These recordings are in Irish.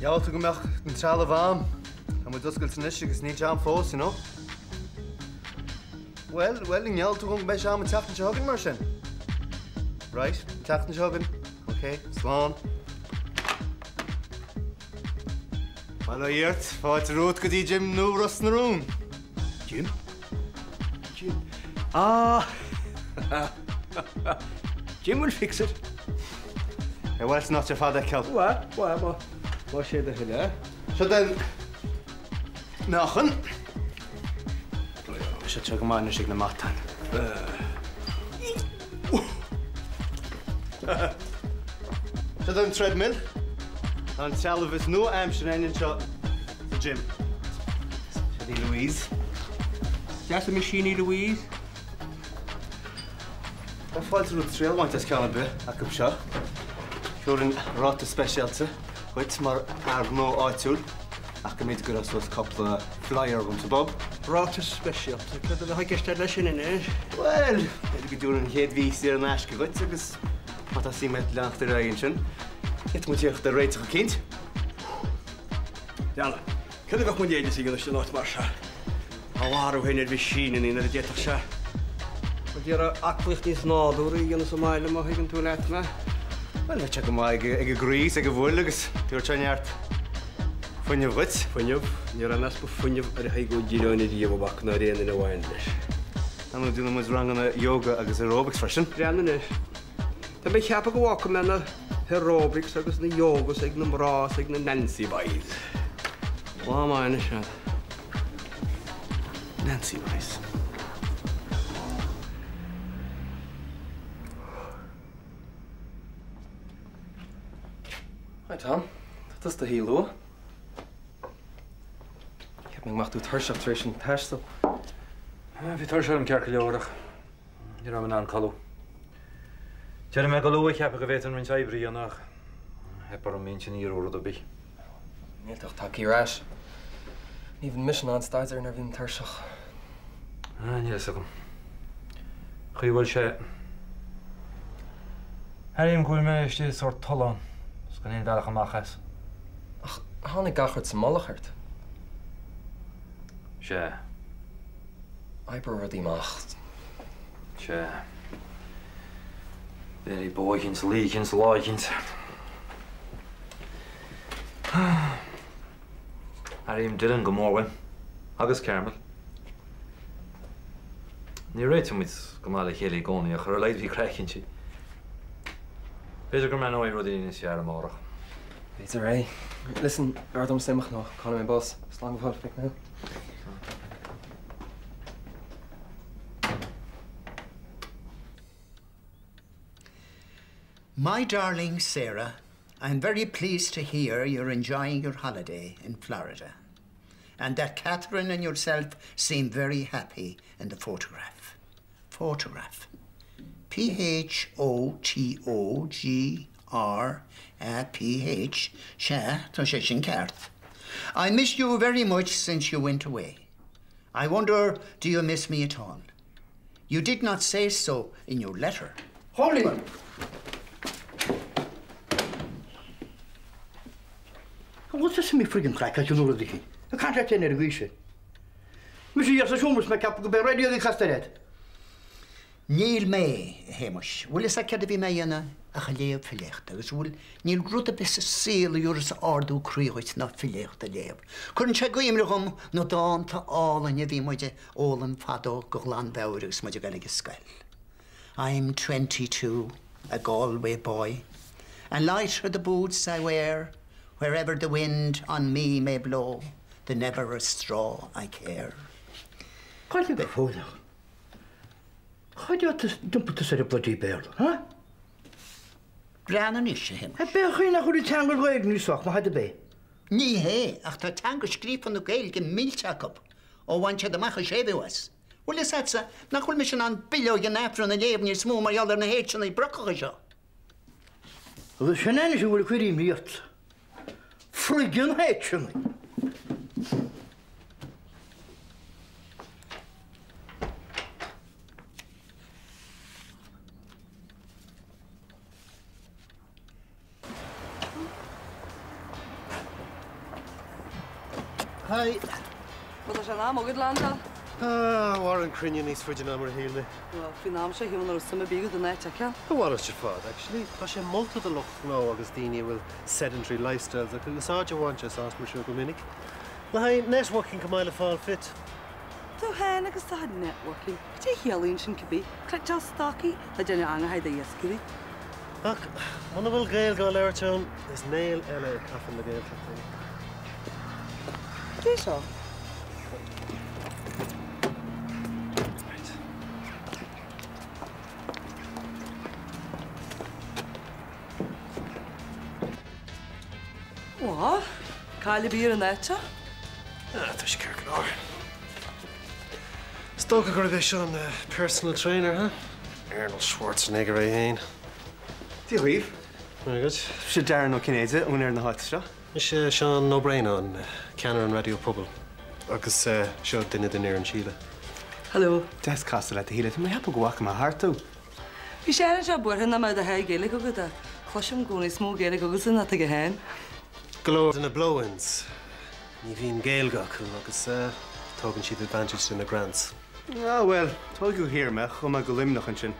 Gheall tú go mbeadh an trealamh a'm. Tá muid oscailte anois agus níl sé a'm fós, you know. Bhuel, bhuel, an ngeall tú dhom go mbeidh sé a'm an tseachtain seo chugainn mar sin? Right, an tseachtain seo chugainn. Ok, slán. Bail ó Dhia ort, fáilte romhat go dtí Gym nua Ros na Rún. Gym? Gym? Ah! Jim will fix it. Ar mhaith leat an áit ar fad a fheiceáil? Bhuel, bhuel, má, má sé do thoil é. Seo don meáchan. Tá sé seo go maith anois ag na matáin. Seo don treadmill. Tá an trealamh is nua-aimseartha againn anseo sa gym. Seo í Louise. Deas an meaisín í Louise. Tá fáilte romhat triail a bhaint as ceann ar bith acu seo. Thabharfainn ráta speisialta dhuit mar fhear gnó áitiúil ach go mb'fhéidir go gcuirfeá suas cúpla flyer agam sa bpub. Ráta speisialta? Céard a bheadh i gceist leis sin anois? Bhuel, b'fhéidir go dtabharfainn an chéad mhí saor in aisce dhuit agus má tá suim agat leanacht ar aghaidh ansin, d'fhéadfadh muid iarracht ar réiteach eicínt. Dealbh, Céard a bheadh mo leithéidese a dhéanamh san áit mar seo? Á mharú féin ar mheaisíneanna nuair a d'fhéadfadh sé rud iarraidh aclaíocht níos nádúrtha a dhéanamh sa mbaile má thuigeann tú leat mé. Bhuel, bheadh sé go maith ag an gcroí is ag an bhfuil agus tabharfaidh sé neart fuinnimh dhuit. Fuinneamh? Ní raibh aon easpa fuinnimh ar Thadhg Ó Direáin ariamh, a mhac, ná ar aon duine a bhain leis. Ar ndóigh déanann muid ranganna yoga agus aerobics freisin. Breathnaigh anois. Tá mé ag ceapadh go bhfágfaidh mé na haerobics agus na yogas ag na mná is ag na Nancy Boys. Lá maith anois iad. Nancy Boys. Hi Tom, tá tusa i do shuí luath. Cheap mé go mbeadh tú tuirseach tar éis an taistil. Bhí tuirse orm ceart go leor ach ní raibh mé in ann codladh. D'éirigh mé go luath ag ceapadh go bhféadfainn roinnt oibre a dhéanamh ach theip orm m'intinn a dhíriú ar rud ar bith. Níl tú ach tagtha ar ais. Ní bhíonn mise in ann staidéar nuair a bhím tuirseach. Níl a fhios agam. Chaoi a bhfuil sé. Airím go bhfuil mé istigh i sórt tollán is gan aon bhealach amach as. Ach tháinig gach rud sa mullach ort. Sea. Oibreoidh rudaí amach. Sea. B'fhéidir bó eicínt, lao eicínt, lá eicínt. Airím Dylan go mór uaim. Agus Carmel. Ní réitíonn muid go maith le chéile i gcónaí ach ar a laghad bhí craic inti. B'fhéidir go mbreathnóidh rudaí níos fearr amárach. B'fhéidir é. Listen, b'fhearr domsa imeacht nó caillfidh mé bus. Slán go fóill, feicfidh mé thú. My darling Sarah, I'm very pleased to hear you're enjoying your holiday in Florida and that Catherine and yourself seem very happy in the photograph. Photograph. P H O T O G R A P H Sea, tá sé sin ceart. I missed you very much since you went away. I wonder do you miss me at all? You did not say so in your letter. Holy! An bhfuil tusa friggin craiceáilte nó rud eicínt? Ag caint leat féin ar an gcaoi sin. Mise thiar sa seomra is mé ag ceapadh go b'é radio a bhí casta agat. Níl mé, a Shéamais. Bhfuil fhios agat céard a bhí mé a dhéanamh ach ag léamh filíochta agus bhfuil, níl rud ar bith sa saol a thabharfas ardú croí dhuit ná filíocht a léamh. Cuireann sé i gcuimhne dhom na dánta álainne a bhí muid a fhoghlaim fadó de ghlanmheabhair agus muid ag dul ag an scoil. I'm 22, a Galway boy, and light are the boots I wear, wherever the wind on me may blow, the never a straw I care. Caillte go fóilleach. Cá d'iompaigh tusa ar an bloody Béarla, huh? Breathnaigh anois, a Shéamais. B'é an chaoi nach bhfuil an teanga Ghaeilge níos sách maith ar bith. Ní hé, ach tá teanga scríofa na Gaeilge millte acu ó bhain siad amach an séimhiú as. Bhfuil fhios a'dsa nach bhfuil mise in ann bileog an Aifrinn a léamh níos mó mar gheall ar na h-anna brocacha seo. Agus sin é anois a bhfuil ag cur imní ort. Friggin h-anna. Hi. Bhuel, tá sé in am agat landáil. Ah, mhair an cruinniú níos faide ná mar a shíl mé. Bhuel, faoin am seo shíl mé nach raibh suim ar bith agat in áit a fheiceáil. A mhalairt ar fad, actually. Tá sé molta do lucht gnó agus daoine a bhfuil sedentary lifestyles acu úsáid a bhaint as áit mar seo go minic. Le haghaidh networking chomh maith le fáil fit. Tú féin agus do chuid networking. Cad é a chiallaíonn sin cibé? Cliceáil stocaí? Tá déanamh angaidh do iascairí. Ach muna bhfuil Gaeilge á labhairt ann, is néal eile i caifin na Gaeltachta é. Cad é seo? Right. Wá, Cáil ar bith ar an áit seo? Ah, tá sé ceart go leor. Is dócha gurb é seo an personal trainer, huh? Arnold Schwarzenegger é féin. Dia dhaoibh. Very good. Mise Darren Ó Cinnéide, úinéir na háite seo. Mise Seán Ó Braonáin, ceannaire an Raidió Pobail. Agus seo duine den fhoireann, Síle. Hello. Deas casadh leat, a Shíle. Tá mé ag ceapadh go bhfaca mé thart thú. Bhí sé anseo buartha nach mbeadh do sháith Gaeilge agat ach cloisim go bhfuil níos mó Gaeilge agatsa ná atá aige féin. Go leor de na blow-ins, ní bhíonn Gaeilge acu agus tógann siad advantage de na grants. Ah bhuel, tóigeadh thiar mé, chuaigh mé go Luimneach ansin.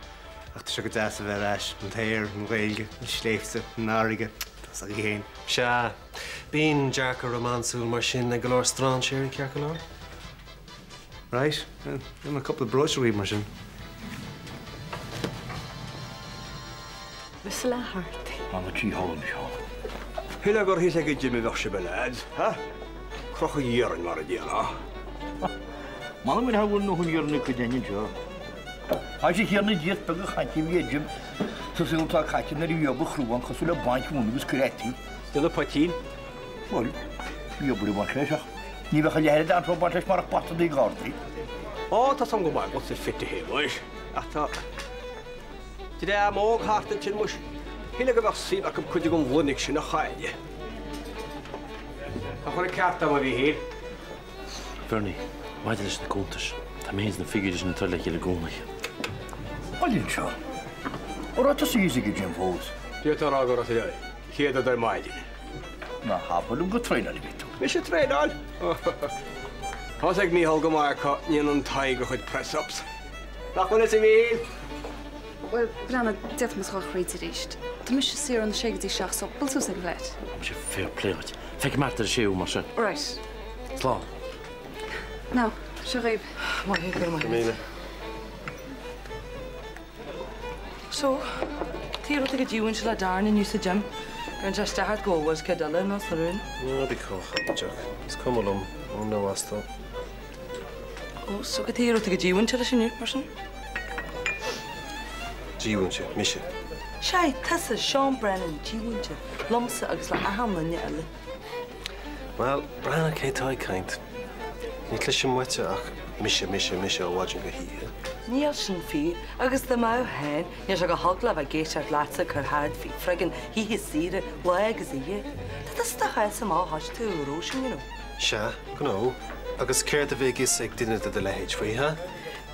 Ach tá sé go deas a bheith ar ais, an t-aer, an Ghaeilge, na sléibhte, an fharraige, tá 's agaibh féin. Sea, bíonn dearcadh rómánsúil mar sin ag go leor strainséirí, ceart go leor. Right, bhuel, gheobhaidh mé cúpla bróisiúr uaibh mar sin. Whistle a heart. Anna tí thall anseo. Shílfeá gur thíos ag an gym a bheadh sibh a leaids, ha? Crochadh iarainn mar a déarfá. M'anam ar thabhair nó chun iarrann cuid againn anseo. Tá sé chéanna díot beag a chaint a bhí ag Jim sa saol atá caite nuair a bhí obair chrua ann cosúil le baint mhóna agus cur fhataí. Déanamh poitín. Bhuel, bhí obair ag baint leis ach ní bheadh a leithéid d'anró ag baint leis marach bata na Gardaí. Ó, tá 's a'm go maith go bhfuil tú fit a Shéamais, ach tá dream óg thart ansin muis. Shílfeá go mbeadh suim acu cuid den bhloinic sin a chailleadh. Tá chuile ceart agam, a Mhíchíl. Bernie, maidir leis na cuntais, tá mé féin is na figiúirí sin ag troid le chéile i gcónaí. Baile anseo. An raibh tusa thíos ag an gym fós? D'fhéadfá a rá go raibh tú chéad rud ar maidin. Ná habair liom gur traenáil a bhí tú. Mise ag traenáil? Tá's ag Mícheál go maith cá ndéanann Tadhg a chuid press-ups. Nach bhfuil fhios a Mhíchíl? Bhuel, breathnaigh, d'fhéadfaimis dhul thríd arís. Tá mise saor ón sé go dtí 7 so buail suas ag an bhflat. Tá mise fair play dhuit. Feicfidh mé thart ar a séú mar sin. Right. Slán. Now, seo dhaoibh. Maith thú, go raibh maith agat. So, cad é rud ag díomhaoin le Darren inniu sa gym. Cuireann sé isteach ort go bhfuil céad eile nó sa rún. Ná bí chomh hamaideach. Is cuma liom, ann nó as dó. Ó, so cad é rud ag díomhaoin leis inniu, mar sin? Díomhaointe, mise. Sea, tusa, Seán Brennan, díomhaointe, liomsa agus le achan duine eile. Bhuel, breathnaigh cé tá ag caint. Ní chloisim uaitse ach mise, mise, mise ó mhaidin go hoíche. Níl sin fíor, agus dá mbeadh féin, níl sé go holc le bheith ag éisteacht leatsa ag cur thart faoi friggin oíche saoire, lá agus oíche. Tá tusa do chás amach ó thoisigh tú a rá sin, you know. Sea, gnó. Agus céard a bheadh fhios ag duine de do leithéid faoi, ha?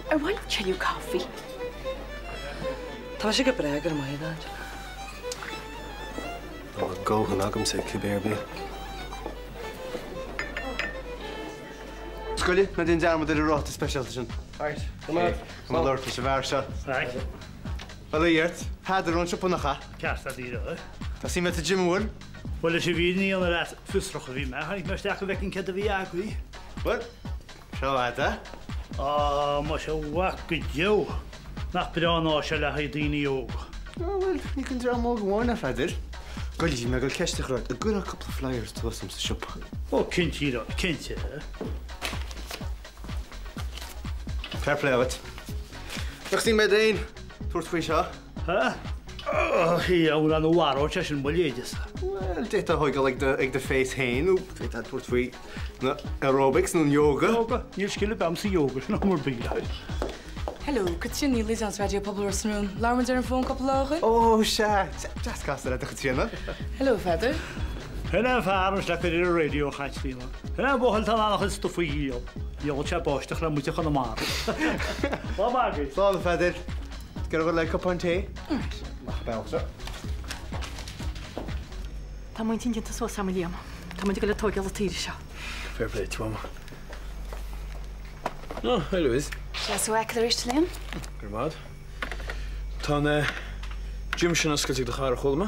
Ar mhaith leat tuilleadh caife? Tá mise go breá, go raibh maith agat. Tá mo dhóthain agamsa, cibé ar bith. Scoile, ná déan dearmad ar an ráta speisialta sin. Right. Come on. Come on, labhairt leis an bhfear seo. Right. Bhuel, a Gheert, Peadar ón siopa nach ea? Ceart, a Dhia. Tá suim agat sa gym, an bhfuil? Bhuel, leis an bhfírinne a dhéanamh leat, fiosrach a bhí mé. Tháinig mé isteach go bhfeicfinn céard a bhí agaibh. Bhuel, seo agat é. Á, muise a mhac go deo! Nach breá an áis é le haghaidh daoine óga. Á, bhuel, ní don dream óg amháin é, a Pheadair. Goile, bhí mé ag dul ceist a chur ort, an gcuirfeá cúpla flyers suas dom sa siopa? Ó, cinnte, cinnte. Fair play agat. Bheadh suim agat féin tabhairt faoi seo? Ha? Ó, an bhfuil an mharóid sé sin mo léideasa? Bhuel, d'fhéadfá a thógáil ag do, ag do phace féin nó d'fhéadfá tabhairt faoi na aerobics nó an yoga. Yoga? Níl scil ar bith agam sa yoga, sin am ar bith. Hello, Caitríona Ní Loideáin as Raidió Pobail Ros na Rún. Labhair muid ar an bhfón cúpla lá ó shin? Ó, sea. Deas casadh leat, a Chaitríona. Hello, a Pheadair. Sin é an fear anois le cur ar an raidió, a Chaitríona. Sin é an buachaill atá in ann a chuid stuif a dhíol. Dhíolfadh sé báisteach le muid i Chonamara. Lá maith agaibh. Slán, a Pheadair. Go raibh le cupán tae. Alright. Amach an bealach seo. Tá m'intinn déanta suas agam, a Liam. Tá muid ag dul ag tóigeáil an tsaoire seo. Fair play to Mama. Oh, hi Louise. Deas thú a fheiceáil arís, Liam. Go raibh maith. Tá an gym sin oscailte ag do chara, chuala mé.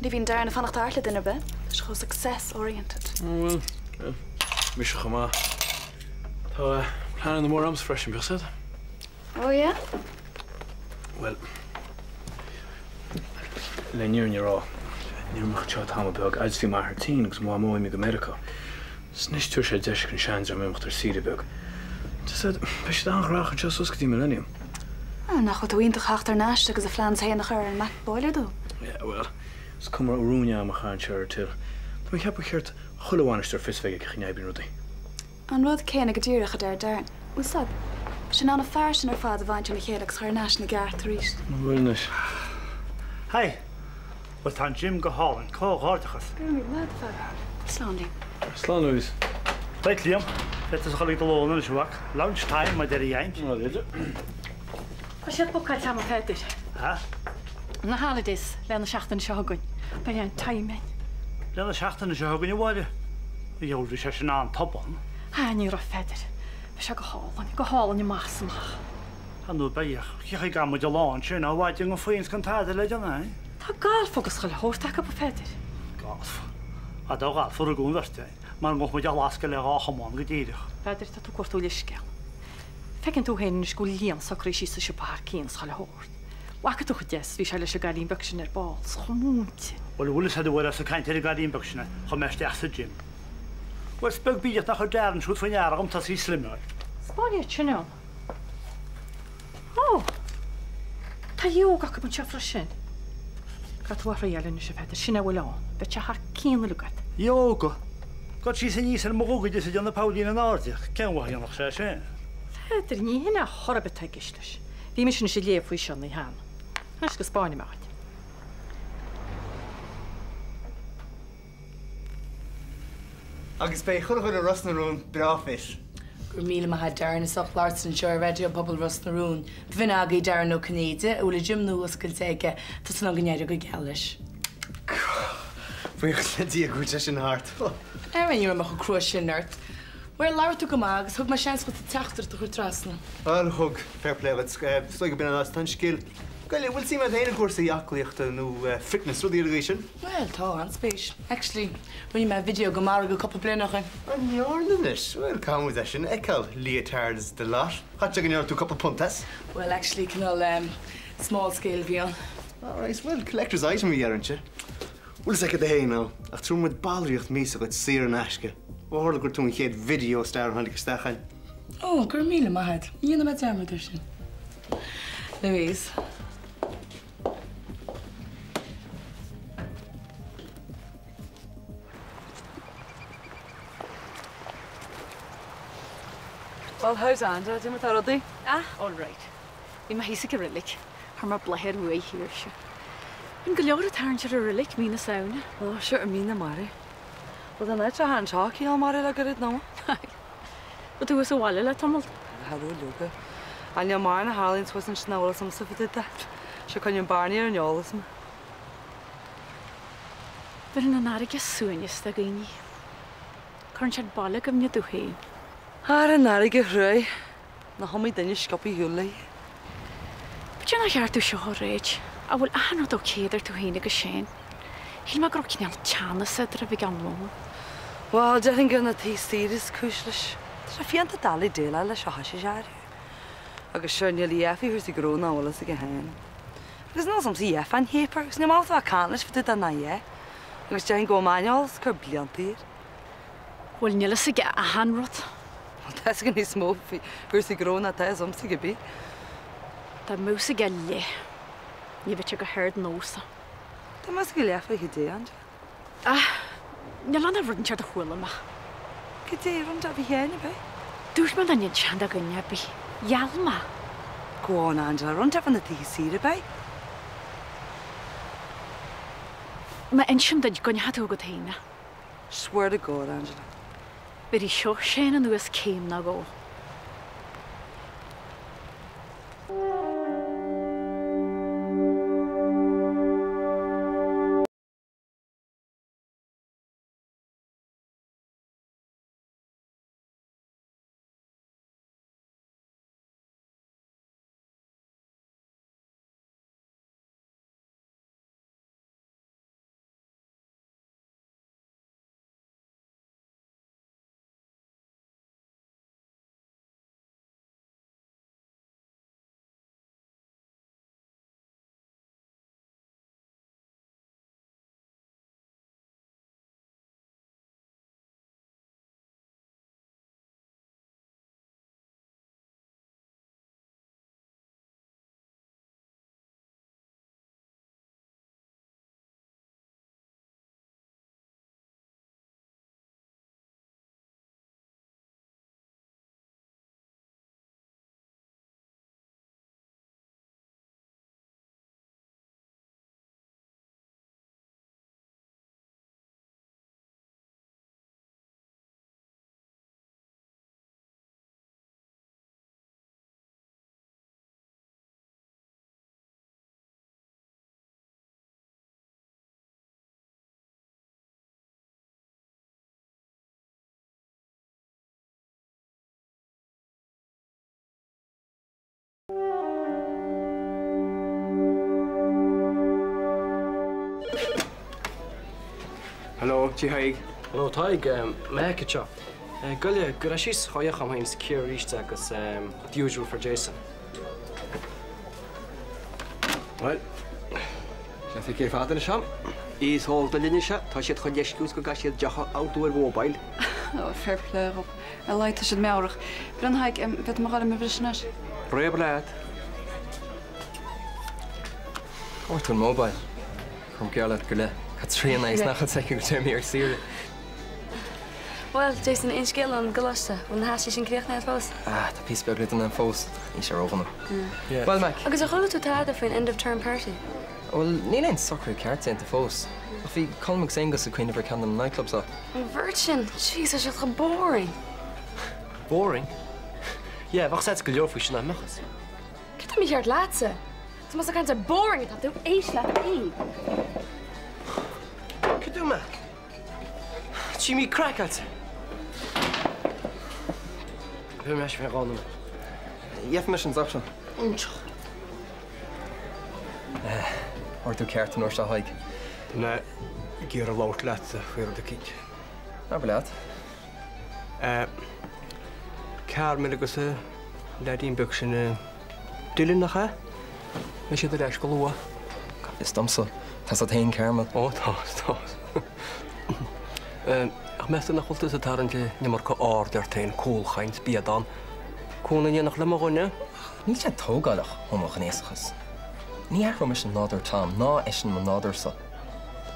Ní bhíonn Darren ag fanacht thart le duine ar bith. Tá sé chomh success oriented. Oh bhuel, mise chomh maith. Tá pleananna móra a'msa freisin, bíodh 's a'd. Oh yeah? Bhuel, le an fhírinne a rá, ní raibh mé ach anseo tamall beag, fhad is bhí m'athair tinn agus mo mhamó imithe go Meiriceá. 'S anois tabharfaidh sé deis don seandream imeacht ar saoire beag. Just said, beidh siad an-ghnóthach anseo suas go dtí Millennium. Ah, nach bhfuil tú iontach theacht thar n-ais agus a phleans féin a chur ar an mback boiler dó? Yeah, bhuel, is cuma rúin am a chaith anseo ar an till. Tá mé ag ceapadh gur cheart chuile bhainisteoir fios a bheith aige cén chaoi a n-oibríonn rudaí. An rud céanna go díreach a deir Darren. Bhuel, stop. Bhí sé in ann an fear sin ar fad a bhaint óna chéile agus a chur thar n-ais ina gceart arís. Bhuel anois. Hi! Bhuel, tá an gym go hálainn. Comhghairdeachas. Go raibh míle maith agat, a Pheadair. Slán, Liam. Slán, Louise. Right, Liam. Beidh tusa ag dul ag do lón anois, a mhac. Lunch time, a deir a Dhaid. Tá siad bookáilte agam, a Pheadair. Ha? Na holidays le na seachtaine seo chugainn. Beidh an time againn. Le na seachtaine seo chugainn, a Mháire? A dheabhail, bhí sé sin an-tobann. Ah, ní raibh, a Pheadair. Bhí sé go hálainn, go hálainn amach is amach. Ar ndóigh beidh, ach cén chaoi a gcaithfidh muid an lá ansin, a mhaide gan puinn 's gan tada le déanamh, eh? Tá galf agus chuile shórt acu, a Pheadair. Galf? Ah, dá ghalf a rugadh an bheirt, eh? Mar an ngabhfadh muid á lascadh le dhá chamán go díreach. A Pheadair, tá tú ag gortú leithscéal. Feiceann tú féin anois go bhfuil Liam socraithe síos sa siopa thar cionn is chuile shórt. Bhfaca tú chomh deas is bhí sé leis an gcailín beag sin ar ball, 's chomh múinte. Bhuel, bhfuil fhios a'd a Mháire as ag caint ar an gcailín beag sin, chuaigh mé isteach sa gym. Bhuel, is beag bídeach nach raibh Darren siúd faoi ndeara dhom tosaí ag slimeáil. 'Spáin iad sin ann. Ó! Tá ióga acu anseo freisin. Caithfidh tú a thriail anois, a Pheadair, sin é a bhfuil ann. Beidh sé thar cionn uilig agat. Ióga? Gabháil síos aníos ar mo ghogaide is ag déanamh poillín in airde, cén mhaith a dhéanfadh sé sin? Pheadair, ní hin é chor ar bith atá i gceist leis. Bhí mise anois ag léamh faoi seo an oíche cheana. Anois go 'spáinfidh mé dhuit. Agus beidh chuile dhuine i Ros na Rún breá fit. Go raibh míle maith a't Darren, is oth labhairt anseo ar Raidió Pobail Ros na Rún. B'in agaibh Darren Ó Cinnéide, a bhfuil a gym nua oscailte aige, tá súil agam go n-éireoidh go geal leis. Buíochas le Dia go bhfuil sé sin thart. Ara ní raibh mé chomh crua sin ort. Bhuel, labhair tú go maith agus thug mé seans dhuit an teachtaireacht a chur trasna. Bhuel, thug. Fair play dhuit. Is dóigh go b'in an áit atá an scil. Bhuel, bhfuil suim agat féin i gcúrsaí aclaíochta nó fitness, rudaí ar an gcaoi sin? Bhuel, tá, an-spéis. Actually, rinne mé video go margadh cúpla bliain ó shin. An ndearna anois? Bhuel, caithfidh muid é sin a fheiceáil, leotards the lot. Chaithfeadh sé go ndearna tú cúpla punt as. Bhuel, actually, cineál small scale a bhí ann. Alright, bhuel, collector's item a dhéarfainnse. Bhfuil fhios agat féin nó, ach tabharfaidh muid ballraíocht míosa dhuit saor in aisce. Ó tharla gur tú an chéad video star a tháinig isteach againn. Ó, go raibh míle maith agat. Ní dhéanfaidh mé dearmad air sin. Louise. Well, how's Angela? Cad é mar tá rudaí? Ah, all right. Bhí mé thíos ag an reilig. Chuir mé bláth ar uaigh Shaoirse. Bíonn go leor ag tarraingt ar an reilig mí na Samhna. Ó, sure, i mí na marbh. Bhuel, tá an áit seo anseo cineál marbh le gairid, nó? Bhfuil tú as an bhaile le tamall? Tá leoga. Ach níl mórán a tharlaíonn thuas ansin nach bhfuil fhios a'msa fá dtaobh de. Seo coinníonn Barney ar an eolas mé. Bheireann an fharraige suaimhneas do dhaoine. Cuireann siad baile i gcuimhne dóibh féin. Ar an fharraige thruaigh. Nach iomaí duine sciobtha ar shiúl léi. B'fhéidir nár cheart domh seo a ráit, ach bhfuil achan rud ok idir tú féin agus Shane? Shíl mé go raibh cineál teannas eadraibh ag am lóin. Bhuel, déarfainn gur na tithe saoire is cúis leis. Tá sé fiánta doiligh déileáil leis ó thoisigh sé ariamh. Agus sure, níl a dhath faoi chúrsaí gnó nach bhfuil fhios aige féin. Agus níl fhios a'msa a dhath fán shéipéal, agus níl mé ábalta a bheith ag caint leis fá dtaobh de ná a dhath. Agus déarfainn go bhfuil m'aineolas ag cur blianta air. Bhuel, níl fhios aige achan rud. Bhuel, tá fhios aige níos mó faoi chúrsaí gnó ná tá fhios a'msa cibé. Dá mbeadh fhios aige leath, ní bheadh sé go hardnósach. Dá mbeadh fhios aige leath faoi cad é, Angela. Ah, níl ann ach rud inteacht a chuala mé. Cad é, rud inteacht faoi Sheán, ab é? Dúirt mé nach n-inseoinn do dhuine ar bith. Gheall mé. Go on, Angela, rud inteacht fá na tithe saoire, ab é? Má insim duit, coinneoidh tú agat féin é. Swear to God, Angela. Bhéarfaidh seo Shane anuas céim nó dhó. Hello, Tigh Thaidhg. Hello, Tadhg, Mac anseo. Goille, gabh síos chuige dhom féin is Ciara arís agus the usual for Jason. Bhuel, sé feiceáil fada anois a'm. Aos óg na linne seo, tá siad chomh leisciúil is go gcaithfidh siad deoch a ordú ar mhóbail. Ó, fair play dhób. Ar a laghad tá siad meabhrach. Brenn Thaidhg, bhféadfaidh mé a dhul ar mo bhris anois? Réab leat. Cá bhfuair tú an mobile? Chomh geall leat go leith. Caitríona is nach fheiceann go dtéann mé ar saoire. Bhuel, Jason, aon scéal ón gcoláiste? Bhfuil na haistí sin críochnaithe fós? Ah, tá píosa beag le déanamh fós. Níl sé ródhona. Bhuel, Mac. Agus ar chuala tú tada faoin end of term party? Bhuel, níl aon socrú ceart déanta fós. Ach bhí Colm agus Aonghus ag cuimhneamh ar ceann de na nightclubs a. An bheirt sin! Jeez, tá siad chomh boring! Boring? Yeah, bheadh a fhios a'd go leor faoi sin, nach mbeadh? Cad tá mícheart leatsa? Agus más ag caint ar boring atá tú, éist leat féin! Cad é, Mac? Tá mé craiceáilte! Beidh mé ar ais faoi dhá nóiméad. Gheobhaidh mise an deoch seo. Iontach. Ordú ceart an uair seo, a Thaidhg. Tá mé ag iarraidh labhairt leatsa faoi rud eicínt. Abair leat. Carmel agus an leaidín beag sin, Dylan, nach ea? Beidh siad ar ais go luath. Cá bhfios domsa? Tá a fhios agat féin Carmel. Ó, tá, tá. Ach meas tú nach bhfuil tusa ag tarraingt an iomarca aird ort féin, cúlchaint, biadán. Cónaí in éineacht le mo dhuine? Níl sé tógálach, homaighnéasachas. Ní athróidh mise nádúr Tom, ná eisean mo nádúrsa.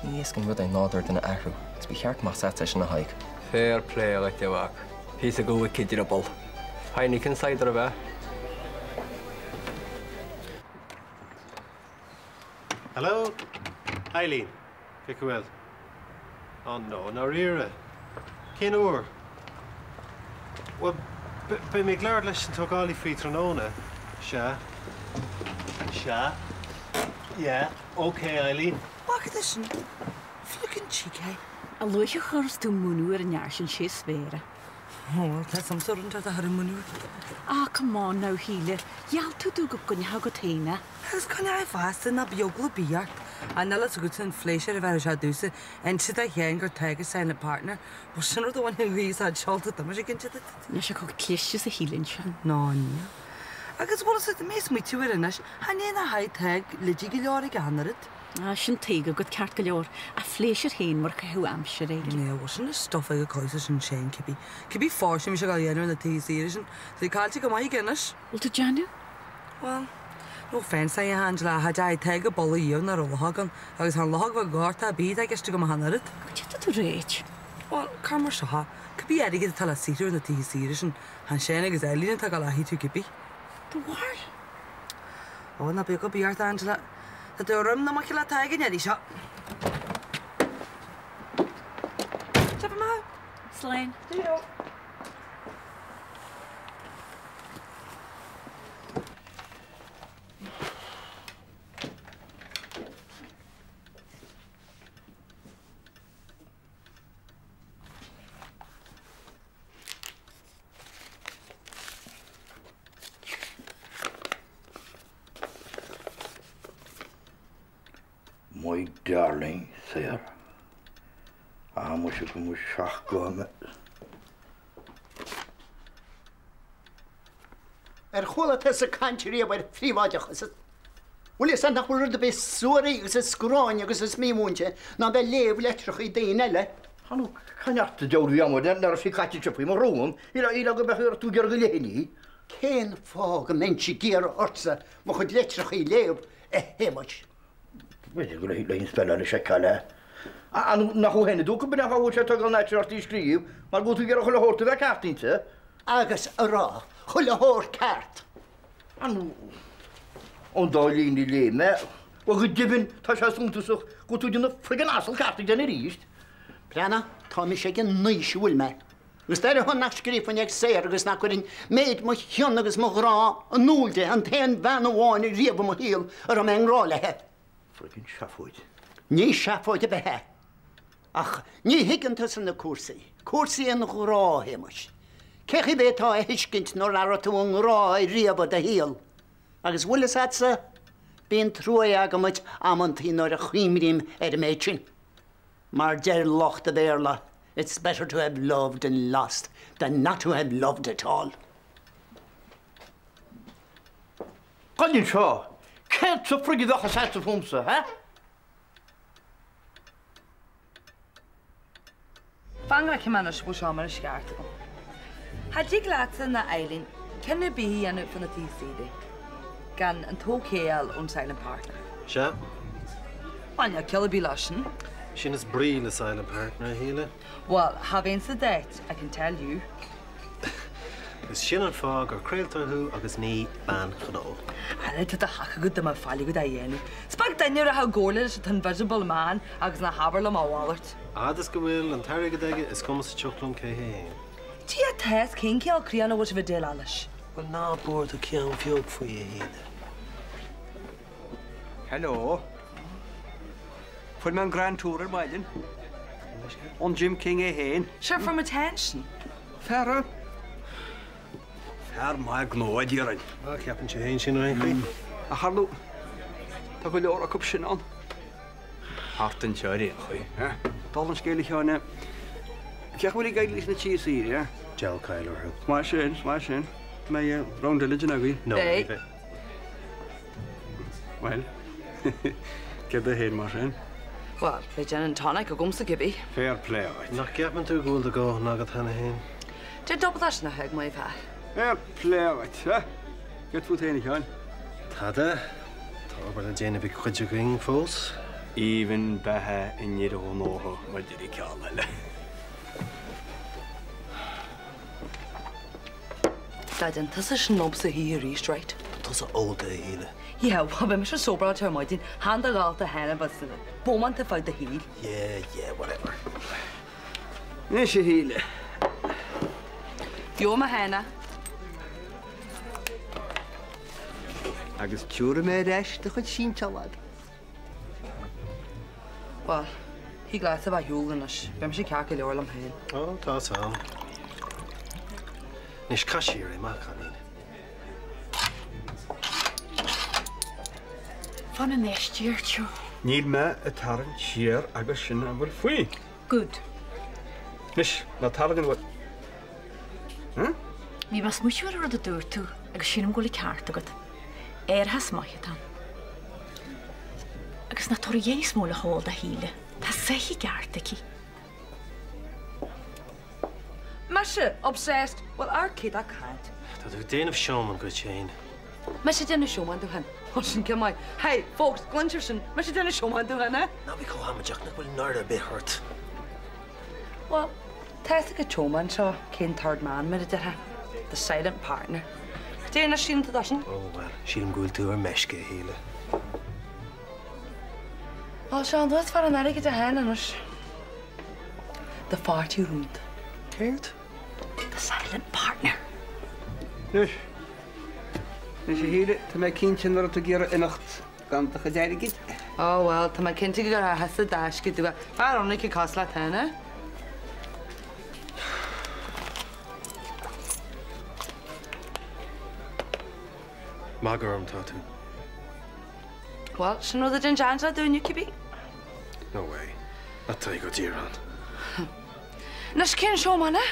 Ní éasca an rud é nádúr duine a athrú, agus ba cheart go mbeadh a fhios agat é sin, a Thaidhg. Fair play dhuit, a mhac. Píosa go wicked drioball. Heineken cider ab ea? Hello? Eileen, cén chaoi a bhfuil? Oh no, i ndáiríre? Cén uair? Bhuel, beidh mé ag labhairt leis an tógálaí faoi tráthnóna. Sea. Sea. Yeah, ok, Eileen. Bhfaca tú sin? Fliuchadh cheek é. A luaithe a chuireas tú múineadh ar an fhear sin sé is mhéara. Ó, tá some sort of a múineadh. Ah, come on now, Shíle. Gheall tú domh go gcoinneofá agat féin é. Agus coinneoidh feasta ná bíodh eagla ar bith ort. An fhios agat an phléisiúr a bheir sé domhsa inse do Sheán gur Tadhg a silent partner. Bhuel, sin rud a bhain an ghaoth as a seolta dom, is cinnte duit. Níl sé chomh cliste is a shíleann sé. Ná níl. Agus bhfuil fhios agat, mé ag smaoitiú air anois, chan é nach haghaidh Tadhg leidí go leor ag an oiread. Ah, sin tuige agat ceart go leor, ach phléisiúr féin mar chaitheamh aimsire é. Yeah, bhuel sin an stuff ag cos sin Shane cibé. Cibé fáirse bhí sé ag dhéanamh na taobh saoire sin, tá sé caillte go maith aige anois. Bhfuil tú déanamh? Bhuel, no offence a Angela, ach cha dteachaidh Tadhg ag boladh riamh nach raibh luchóg ann, agus tá an luchóg bheag gorta ar bith atá i gceist agam ach an oiread. Go dté tú réidh. Bhuel, cur mar seo, cibé airgead atá le saothrú ar na tithe saoire sin, chan Shane agus Eileen atá ag dul a shaothrú cibé. Do bharúil? Ó, ná bíodh eagla ar bith ort, Angela. Tá tú ar dhroim na muice le Tadhg an iarraidh seo. Tiocfaidh mé. Slán. Cheerio. My darling Sarah. Ah, muise go mba seach go mé. Ar chuala tusa caint riamh ar phríobháideachas? Bhfuil fhios agat nach bhfuil rud ar bith is suaraí agus is gráinne agus is mímhúinte ná bheith ag léamh leitreachaí daoine eile? Cá neart a deabhal bhí amuigh nuair a bhí caite anseo faoi mo shrón, shílfeá go mbeadh tú ag iarraidh go léifinn í. Cén fáth go mbeinnse ag iarraidh ortsa mo chuid leitreachaí a léamh, a Shéamais? B'fhéidir go léifinn spelláil a seiceáil é. Nach thú féin a dúirt go b'in é an fáth a bhfuil sé ag tógáil an aite ort í a scríobh, mar go bhfuil tú ag iarraidh chuile shórt a bheith ceart inti. Agus a rá chuile shórt ceart. An ón dá líne a léigh mé, bhuel go deimhin tá sé suntasach go bhfuil tú ag déanamh friggin asal ceart ag déanamh arís. Breathnaigh, tá mise ag an aois a bhfuil mé, agus ar a shon nach scríofainn ag Sarah agus nach gcuirfinn méid mo chion agus mo ghrá in iúl di, an t-aon bhean amháin riamh i mo shaol a raibh mé i ngrá léi. Friggin seafóid. Ní seafóid ar bith é. Ach ní thuigeann tusa na cúrsaí. Cúrsaí an ghrá, a Shéamais. Cé chaoi bhféadfá a thuiscint nuair nach raibh tú i ngrá riamh i do shaol? Agus bhfuil fhios a'dsa, bíonn trua agam duit amantaí nuair a chuimrím ar an méid sin. Mar deir lucht an Bhéarla, it's better to have loved and lost than not to have loved at all. Gabh anseo! Céard sa frig a bheadh agatsa fúmsa, ha? Fan go bhfeicfidh mé anois bhfuil seo mar is ceart agam. Cha dtig leatsa ná Eileen cinneadh ar bith a dhéanamh fá na tithe saoire gan an t-okay a fháil ón Silent Partner. Sea. Bhuel, níl ciall ar bith leis sin. Sin is brí le Silent Partner, a Shíle. Bhuel, cha bheinn sa d'áit, I can tell you. Agus sin an fáth gur craoltóir thú agus ní bean ghnó. Ara, tá do thaca agat dá mbeadh faillí agat á dhéanamh. Is beag duine a rachadh i gcomhairle leis an t-invisible man agus ná habair liom a mhalairt. Fhad is go bhfuil an t-airgead aige, is cuma sa tsioc liom cé hé fhéin. Dia atá is cén cineál críonna a bhfuil sibh ag déileáil leis? Bhuel, ná buair do cheann bheag faoi, a Shíle. Hello. Fuair mé an Grand Tour ar maidin. Ón Jim King é féin. Sure, for my tension. Fear Fear maith gnó a déarfainn. Á, ceapann sé féin sin ar aon chaoi. Ach ar ndóigh, tá go leor acu sin ann. Thart anseo ar aon chaoi. Dála an scéil a Sheáin, cén chaoi a bhfuil ag éirí leis na tithe saoire? Deabhal caill orthu. Is maith sin, is maith sin. Mbeidh round eile den agaibh? No, ní bheidh. Bhuel, céard é féin mar sin? Bhuel, beidh gin and tonic agamsa cibé. Fair play dhuit. Nach gceapann tú go bhfuil do dhóthain agat cheana féin? Deir dubh leis na thug maith fear. Fair play dhuit, eh? Céard fút féin, a Sheáin? Tada. Tá obair le déanamh ag cuid againn fós. Aoibhinn beatha i ndeireadh gnótha, mar deir an ceann eile. Ná déan tusa sin liomsa a choíche arís, right? Tá tusa ólta, a Shíle. Yeah, bhuel, beidh mise sóbaráilte ar maidin, chan do dhalta féin a bheas bómánta feadh do shaoil. Yeah, yeah, whatever. Anois, a Shíle. Gheobhaidh mé féin é. Agus tiúrfaidh mé ar ais do chuid sínteála. Bhuel, thig leatsa a bheith ar shiúl anois. Beidh mise ceart go leor liom féin. Ó, tá 's a'm. Anois, caith siar é, maith an cailín. Fan anois, dear. Níl mé ag tarraingt siar agus sin a bhfuil faoi. Good. Anois, ná tarraing an bhfuil. Huh? Bhí mé ag smaoitiú ar an rud a dúirt tú agus sílim go bhfuil an ceart agat. Aerthas maith atá ann. Agus ná tabhair a dhath níos mó le hól do Shíle. Tá saith i gceart aici. Mise? Obsessed? Bhuel, ar cé dá caint? Tá tú ag déanamh showman dhuit féin. Mise ag déanamh showman domh féin. Ó, sin go maith. Hey, folks, cluin sibh sin. Mise ag déanamh showman domh féin, eh? Ná bí chomh hamaideach, nach bhfuil náire ar bith ort. Bhuel, tá fhios ag an tseomán seo cén third man, mar a déarfá. The silent partner. Cad é anois, síleann tú dó sin? Ó, bhuel, sílim go bhfuil tú ar meisce, a Shíle. Bhuel, Seán, is fear an airgid é féin anois. Do pháirtí rúnda. Céard? The silent partner. Anois, anois a Shíle, tá mé cinnte nach raibh tú ag iarraidh imeacht gan do chuid airgid. Ó, bhuel, tá mé cinnte go gcuirfeá thusa d'aisce dua. Fear ionraic cosúil leat féin, eh? Magadh orm tá tú. Bhuel, sin rud a d'inis Angela dúinn inniu cibé. No way. Ná téigh go dtí an. Anois cén showman, eh?